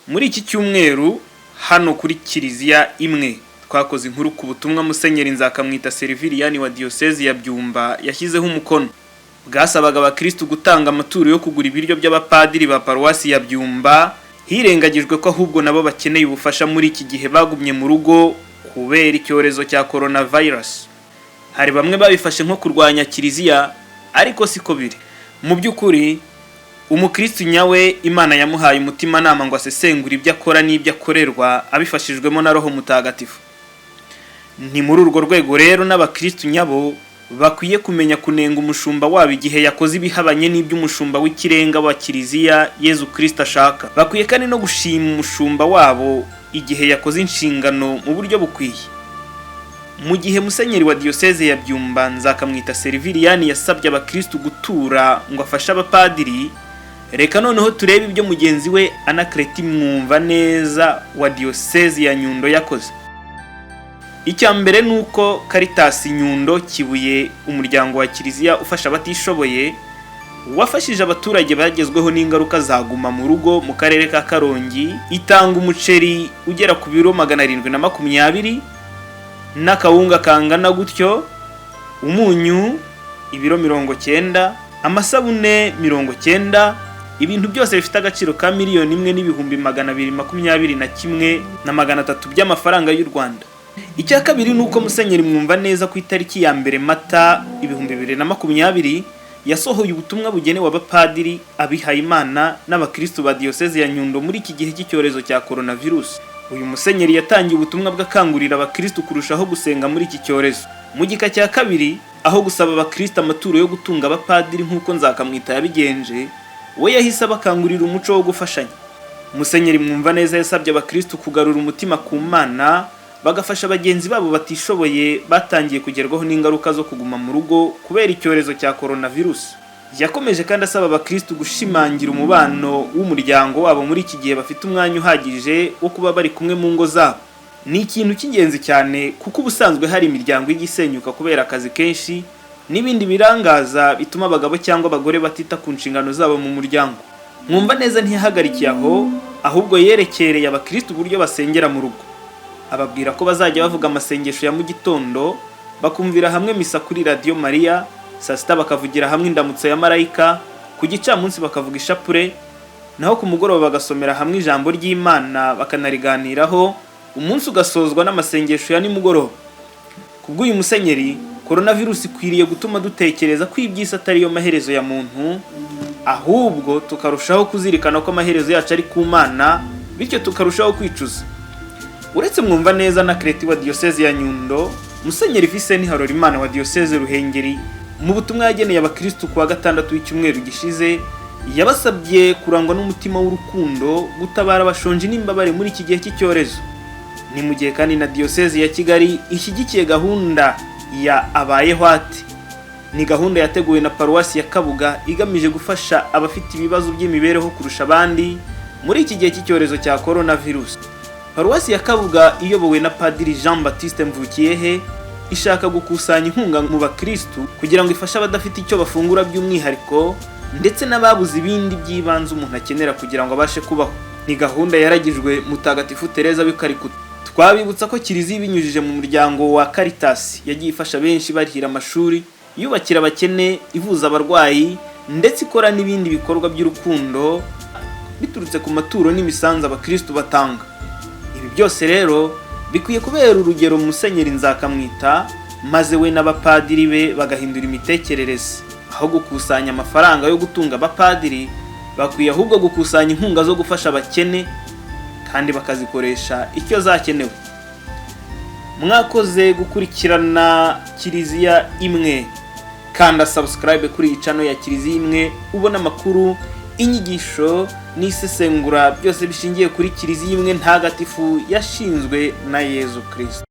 Muri iki cyumweru hano kuri Kiliziya Imwe twakoze inkuru ku butumwa Musenyeri Nzakamwita Seriviliyani wa Diyosezi ya Byumba yashyizeho umukono, bwasabaga abakirisitu gutanga amaturo yo kugura ibiryo by'abapadiri ba Paruwasi ya Byumba, hirengagijwe ko ahubwo nabo bakeneye ubufasha muri iki gihe bagumye mu rugo kubera icyorezo cya coronavirus. Hari bamwe babifashe nko kurwanya Kiliziya, ariko siko biri. Mu by'ukuri umukristu nyawe Imana yamuhaye umutimanama ngo asesengure ibyo akora n'ibyo akorerwa abifashijwemo na Roho Mutagatifu. Ni muri urwo rwego rero n'abakristu nyabo bakwiye kumenya kunenga umushumba wabo igihe yakoze ibihabanye n'iby'umushumba w'ikirenga wa Kiliziya Yezu Kristo ashaka. Bakwiye kandi no gushima umushumba wabo igihe yakoze inshingano mu buryo bukwiye. Mu gihe Musenyeri wa Diyoseze ya Byumba Nzakamwita Seriviliyani yasabye abakristu gutura ngo afashe abapadiri, reka noneho turebe ibyo mugenzi we Anakreti Mwumvaneza wa Diyoseze ya Nyundo yakoze. Icya mbere ni uko Caritas Nyundo Kibuye, umuryango wa Kiliziya ufasha abatishoboye, wafashije abaturage bagezweho n'ingaruka za Guma mu rugo mu karere ka Karongi, itanga umuceri ugera ku biro 720 n'akawunga kangana gutyo, umunyu ibiro 90, amasabune 90, ibintu byose bifite agaciro ka 1,221,300 by'amafaranga y'u Rwanda. Icya kabiri ni uko Musenyeri Mwumvaneza ku itariki ya 1 Mata 2020 yasohoye ubutumwa bugenewe abapadiri, abihayimana n'abakristu ba Diyoseze ya Nyundo muri iki gihe cy'icyorezo cya coronavirus. Uyu musenyeri yatangiye ubutumwa bw'akangurira abakristu kurushaho gusenga muri iki cyorezo. Mu gika cya kabiri, aho gusaba abakristu amaturo yo gutunga abapadiri nk'uko Nzakamwita yabigenje, we yahise abakangurira umuco wo gufashanya. Musenyeri Mwumvaneza yasabye abakristu kugarura umutima ku Mana, bagafasha bagenzi babo batishoboye batangiye kugerwaho n'ingaruka zo kuguma mu rugo kubera icyorezo cya coronavirus. Yakomeje kandi asaba abakristu gushimangira umubano w'umuryango wabo muri iki gihe bafite umwanya uhagije wo kuba bari kumwe mu ngo zabo. Ni ikintu cy'ingenzi cyane kuko ubusanzwe hari imiryango ijya isenyuka kubera akazi kenshi n'ibindi birangaza bituma abagabo cyangwa abagore batita ku nshingano zabo mu muryango. Mwumvaneza ntiyahagarikiye aho, ahubwo yerekereye abakristu uburyo basengera mu rugo. Ababwira ko bazajya bavuga amasengesho ya mu gitondo, bakumvira hamwe misa kuri Radio Maria, saa sita bakavugira hamwe indamutso ya marayika, ku gicamunsi bakavuga ishapure, naho ku mugoroba bagasomera hamwe ijambo ry'Imana bakanariganiraho, umunsi ugasozwa n'amasengesho ya nimugoroba. Kubw'uyu musenyeri, coronavirus ikwiriye gutuma dutekereza ko iby'isi atari yo maherezo ya muntu, ahubwo tukarushaho kuzirikana ko amaherezo yacu ari ku Mana, bityo tukarushaho kwicuza. Uretse Mwumvaneza na Kreti wa Diyoseze ya Nyundo, Musenyeri Visenti Harolimana wa Diyoseze Ruhengeri mu butumwa yageneye abakristu kuwa gatandatu w'icyumweru gishize, yabasabye kurangwa n'umutima w'urukundo, gutabara abashonji n'imbabare muri iki gihe cy'icyorezo. Ni mu gihe kandi na Diyoseze ya Kigali ishyigikiye gahunda ya Abayeho Ate. Ni gahunda yateguwe na Paruwasi ya Kabuga igamije gufasha abafite ibibazo by'imibereho kurusha abandi muri iki gihe cy'icyorezo cya coronavirus. Paruwasi ya Kabuga iyobowe na Padiri Jean Baptiste Mvukiyehe ishaka gukusanya inkunga mu bakristu kugira ngo ifashe abadafite icyo bafungura by'umwihariko, ndetse n'ababuze ibindi by'ibanze umuntu akenera kugira ngo abashe kubaho. Ni gahunda yaragijwe Mutagatifu Tereza w'i Calcutta. Twabibutsa ko Kiliziya ibinyujije mu muryango wa Caritas yagiye ifasha benshi barihira amashuri, yubakira abakene, ivuza abarwayi, ndetse ikora n'ibindi bikorwa by'urukundo biturutse ku maturo n'imisanzu abakristu batanga. Ibi byose rero bikwiye kubera urugero Musenyeri Nzakamwita, maze we n'abapadiri be bagahindura imitekerereze. Aho gukusanya amafaranga yo gutunga abapadiri, bakwiye ahubwo gukusanya inkunga zo gufasha abakene kandi bakazikoresha icyo zakenewe. Mwakoze gukurikirana Kiliziya Imwe. Kanda subscribe kuri iyi channel ya Kiliziya Imwe, ubona amakuru, inyigisho n'isesengura byose bishingiye kuri Kiliziya Imwe ntagatifu yashinzwe na Yezu Kristo.